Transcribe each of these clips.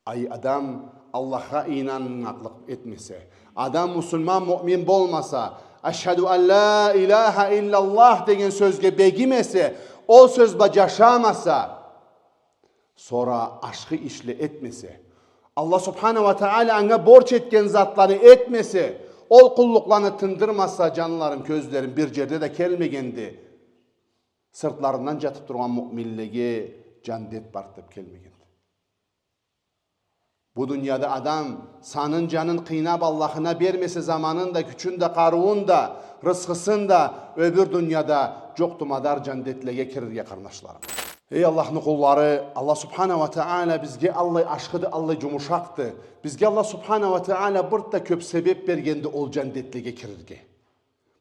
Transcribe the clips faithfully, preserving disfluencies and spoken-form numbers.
Ай адам Аллахха ийнанмакълыкъ этмесе, адам муслиман, муъмин болмаса, «Ашхаду ан ля иляха илляллах» деген сёзге бегимесе, ол сёз бла джашамаса, сора ашхы ишле этмесе, Аллах субхана уа тагъала анга борч этген затланы этмесе, ол къуллукъланы тындырмаса, джанларым, кёзлерим, бир джерде да келмегенди сыртларындан джатыб тургъан муъминлеге джандет барды деб, келмегенди. Бу дунияда адам санын, джанын къыйнаб, Аллахына бермесе заманын да, кючюн да, къарыуун да, рысхысын да, ёбюр дунияда джокъду мадар джандетлеге кирирге, къарнашларым. Эй Аллахны къуллары, Аллах субхана уа тагъала бизге аллай ашхыды, аллай джумушакъды. Бизге Аллах субхана уа тагъала бир да кёб себеб бергенди ол джандетлеге кирирге.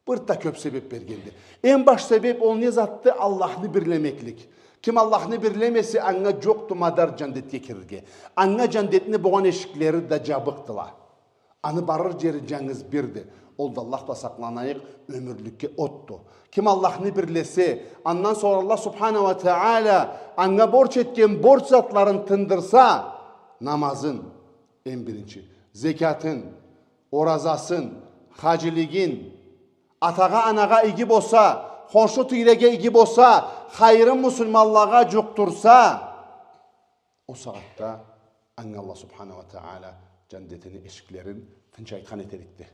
Бир да кёб себеб бергенди. Эм баш себеб ол не затды? Аллахны бирлемеклик. Ким Аллахны бирлемесе, анга джокъду мадар джандетге кирирге. Анга джандетни болгъан эшиклери да джабыкъдыла. Аны барыр джери джангыз бирди. Ол да Аллах бла сакъланайыкъ, ёмюрлюкге отду. Ким Аллахны бирлесе, андан сора Аллах субхана уа тагъала анга борч этген борч затларын тындырса, намазын, эм биринчи, зекятын, оразасын, хаджилигин, атагъа, анагъа иги болса, хоншу тийреге иги болса, хайырын муслиманлагъа джукъдурса, ол сагъатда анга Аллах субхана уа тагъала джандетини эшиклерин тынч ачхан этерикди.